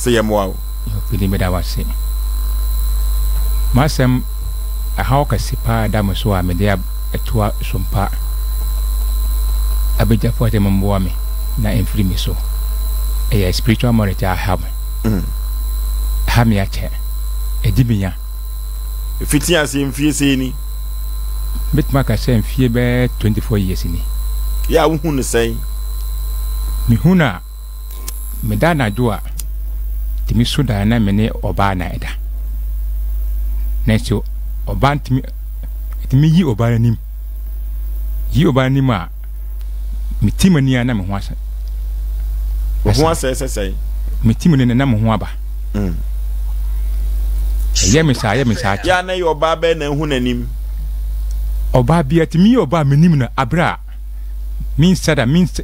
sɛ yɛmmoa wo. Ɔpanin meda wo ase. M'asɛm ɛhaw kɛse paa da me so a mede atoa Sompa abadwafoɔ sɛ mommoa me na ɛmfiri me so. Ɛyɛ spiritual marriage a ɛha me. Ɛha me akyɛ. Ɛdi me nya. Ɛfiti aseɛ mfie sɛn ni? Mɛtumi aka sɛ mfie bɛyɛ 24 years ni. Yɛ a wohu no sɛn? Mehu no a, meda anadwo a, tumi so daeɛ na me ne ɔbaa na ɛda. Nanso ɔbaa ntumi ɛtumi yi ɔbaa n'anim. Yi ɔbaa n'anim a, meti m'ani a na me ho asɛ. Wo ho asɛe sɛ sɛn? Meti m'ani na me ho aba. Mm. Ɛyɛ me saa, ɛyɛ me saa kyɛ. Yɛ a na ɛyɛ ɔbaa bɛn na ehu n'anim? Ɔbaa bi ɛtumi yɛ ɔbaa menim no abere a mensa da mensa.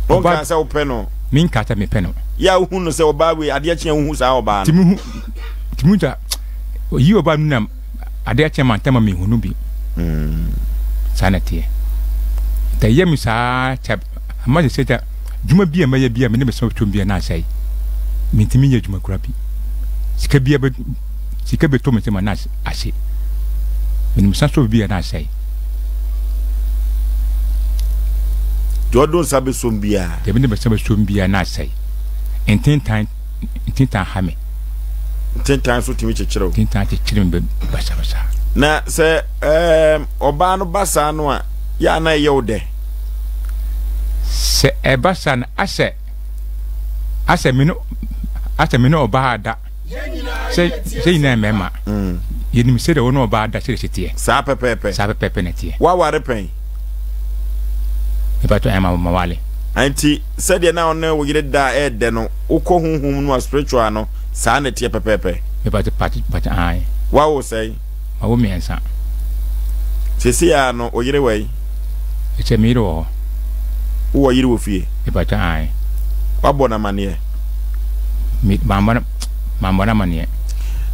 Ɔnka sɛ wopɛ no. Menka sɛ mepɛ no. Yɛ a wohu no sɛ ɔbaa wei adeɛ kye a wohu saa ɔbaa no. Tumi hu tumi hu yi ɔbaa no nam adeɛ kye ma ntɛm a mehu no bi. Mm. Saa na ɛteɛ. Nti ɛyɛ me saa kyɛ ama sɛ sɛ dwuma bi a mɛyɛ bi a me ne me sɛ twom bi a na asɛe. Mentumi nyɛ adwuma kura bi. Sika bi bɛ sika bɛtɔ me nsam a na ahye. Menim sa so bi a na asɛe. Deɛ ɔde nsa bɛsom biara. Deɛ mede me nsa bɛsom biara na asɛe. Ntentan ntentan ha me. Ntentan nso tumi kyekyere wo. Ntentan kyekyere me basabasa. Na sɛ ɛɛm ɔbaa no ba saa no a, yɛ a na ɛyɛ wo dɛ? Sɛ ɛba saa no asɛ asɛ me ne asɛ me ne ɔbaa da sɛ sɛ nyinaa mmarima mm. yɛnim sɛdeɛ wo ne ɔbaa da sɛdeɛ sɛ teɛ. Saa pɛpɛɛpɛ. Saa pɛpɛɛpɛ na teɛ. Woaware pɛn? Mepatɔ ɛma mawale. Nti sɛdeɛ na ɔne wo yere da a ɛɛdɛ no wokɔ honhom no a spiritual no saa na ɛteɛ pɛpɛɛpɛ. Mepatɔ pati pati ae. Wawo sɛn? Mawo mmiɛnsa. Seesei ara no wo yere wɔ yi? Ɛkyɛ me yere wɔ hɔ. Wowɔ yere wɔ fie? Mepatɔ ae. Wabɔ no amaneɛ? Me mammɔ no mammɔ no amaneɛ.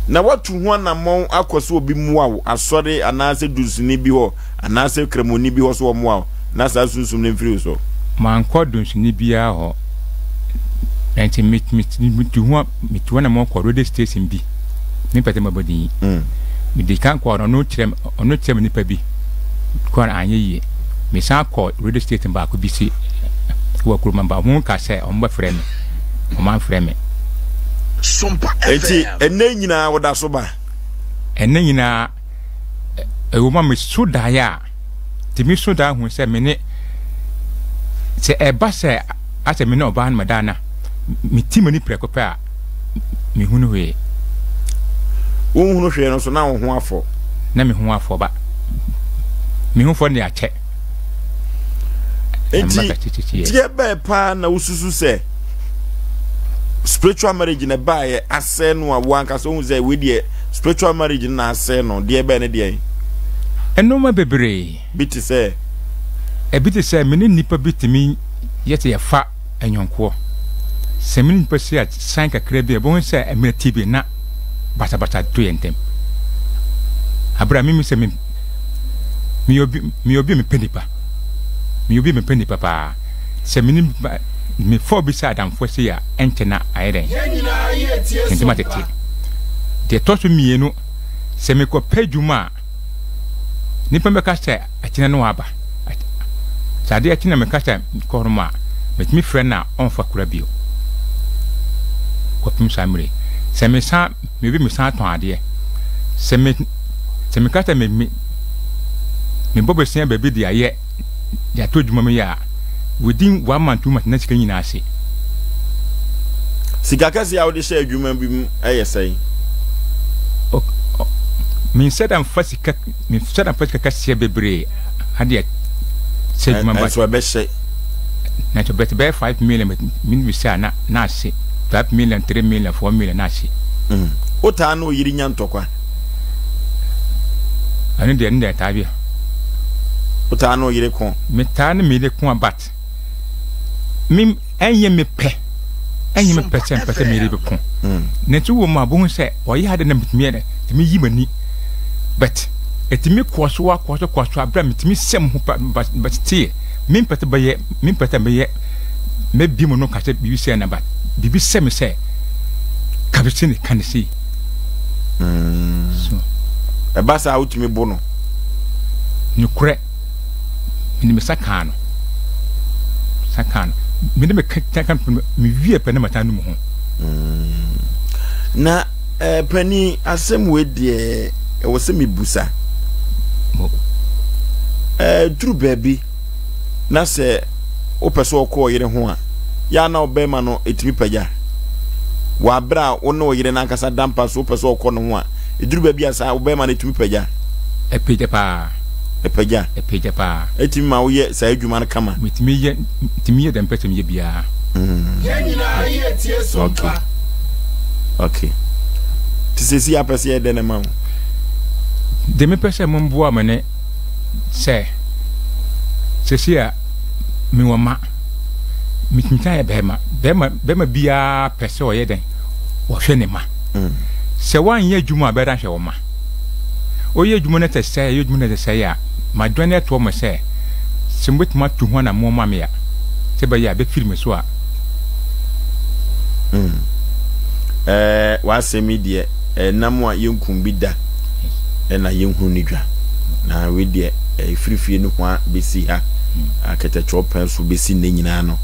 Na woatu ho anammɔn akɔ sɛ obi mmoa wo asɔre anaasɛ dunsini bi hɔ anaasɛ kramoni bi hɔ sɛ ɔmmoa wo na saa sunsum no mfiri wo so? Mankɔ dunsini biara hɔ. Nti me me metu ho metu anammɔn kɔ radio station bi. Mempɛ sɛ mɛbɔ din. Mm. Medi kan kɔɔ no, ɔno kyerɛ ɔno kyerɛ me nipa bi. Kɔɔ no anyɛ yie. Mesan kɔ radio station baako bi si wɔ kurom ba wɔn ka sɛ wɔn bɛfrɛ me. Wɔn amfrɛ me. Enti ɛnɛ nyinaa wɔda so ba? Ɛnɛ nyinaa ɛwɔ mu a meso daeɛ a tumi so daeɛ hu sɛ me ne sɛ ɛba sɛ asɛ me ne ɔbaa no mɛda na meti m'ani prɛko pɛ a mehunu hwee. Wonhunu hwee no so na wo ho afɔ? Na me ho afɔ ba. Me ho fɔ ne akyɛ. Enti deɛ bɛɛ paa na wosusu sɛ spiritual marriage na ɛbaeɛ asɛe no a wo ankasa wohu sɛ wei deɛ spiritual marriage no na asɛe no deɛ bɛɛ ne deɛn? Nnoɔma bebree. Bi te sɛ? Ebi te sɛ me ne nnipa bi tumi yɛ sɛ yɛfa anyɔnkoɔ. Sɛ me ne nnipa hyia san kakra bi a, ɛbɛhu sɛ mmerɛ ti bi na basabasa to yɛn ntam. Aberɛ a mimi sɛ me meyɛ obi meyɛ obi a mepɛ nnipa. Meyɛ obi a mepɛ nnipa paa. Sɛ me ne mefa obi sɛ adamfoɔ sei a, ɛnkyɛ na ayɛ dɛn? Yɛn ntam atete. Deɛ ɛtɔ so mmienu, sɛ mekɔpɛ adwuma a, Nnipa bɛka sɛ akyina no aba. Sɛ adeɛ kye na meka sɛ mekɔ hɔ nom a, metumi frɛ no a ɔmfa kora bio. Kɔpem saa mmerɛ yi. Sɛ mesan, mebi mesan tɔn adeɛ. Sɛ me, sɛ meka sɛ me, me, mebɔ bosea baabi de ayɛ, de ato adwuma mu yɛ a, within one month, 2 months na sika nyinaa ase. Sika kɛseɛ a wode hyɛ adwuma bi mu yɛ sɛn? Menhyɛ da mfa sika menhyɛ da mfa sika kɛseɛ bebree adeɛ sɛ adwuma ba. Ɛnso ɛbɛhyɛ. Nanso bɛte bɛyɛ 5 million mene sɛ a na na ase 5 million, 3 million, 4 million na ase. Wotaa ne oyere nya ntɔkwa? Ɛno deɛ, ɛno deɛ ɛtaa bi. Wotaa ne oyere ko? Metaa ne me yere ko a, but me ɛnyɛ me pɛ, ɛnyɛ me pɛ sɛ mpɛ sɛ me yere bɛko. Nanso wɔ mu a bohu sɛ ɔyɛ ade na metumi yɛ dɛ, tumi yi m'ani, but ɛtumi kɔ so akɔ so kɔ so abere a metumi sɛ mo ho pa, but but still mempɛ sɛ bɛyɛ mempɛ sɛ mɛyɛ mɛbi mu no ka sɛ biribi sɛ na but biribi sɛ me sɛ. Ka bi ne ka ne sei. Mm. So. Ɛba saa wotumi bo no. Nokorɛ, mede me sa kaa no. Sa kaa no. Mede me ka ka mewie pɛ na matan no mu ho. Mm. Na eh, panin asɛm wei deɛ ɛwɔ sɛ mebusa. Eh, duru baabi na sɛ wopɛ sɛ ɔkɔ ɔyere ho a, yɛ a na ɔbɛrima no ɛtumi pagya. Wɔ abere a wo ne ɔyere no ankasa da mpa so wopɛ sɛ ɔkɔ ne ho a, ɛduru baabi a saa ɔbɛrima no ɛtumi pagya. Ɛpagya paa. Ɛpagya. Ɛpagya paa. Ɛtumi ma woyɛ saa adwuma no kama. Metumi yɛ, metumi yɛ deɛ mpɛ sɛ meyɛ biara. Mm. Yɛn nyinaa yɛ tie so Okay. mpa. Okay. Te sɛ si apɛ sɛ yɛ dɛn na ma wo? Deɛ mepɛ sɛ momboa me ne sɛ seesei a mewɔ mma, metintan yɛ bɛrima. Bɛrima bɛrima biara pɛ sɛ ɔyɛ dɛn? Ɔhwɛ ne mma. Mm. Sɛ woanyɛ adwuma a bɛda hwɛ wo mma. Woyɛ adwuma no sɛ sɛe, yɛ adwuma no sɛ sɛe a, madwane atoɔ mo sɛ sɛ mobɛtumi atu ho anammɔn ma me a, sɛ ɛbɛyɛ a bɛfiri me so a. Mm. Ɛɛ, w'asɛm yi deɛ, ɛnam a yɛnkum bi da ɛna yɛnhunu ne dwa. Na wei deɛ, ɛfiri fie no hoa bɛsi ha, akɛtɛkyɛw pɛn so bɛsi nnɛ nyinaa no,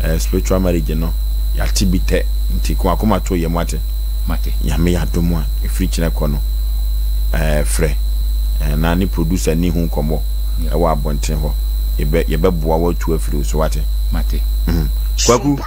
ɛɛ, spiritual marriage no, yɛate bi tɛ, nti ko akoma to yɛ mo ate. Mate. Nyame yɛ adom a, ɛfiri kyena kɔ no, ɛɛ, frɛ, ɛɛ, na ne producer ni ho nkɔmmɔ ɛwɔ abɔnten hɔ. Yɛbɛ, yɛbɛboa wo atu afiri wo so, wate. Mate. Mm. Kwaku.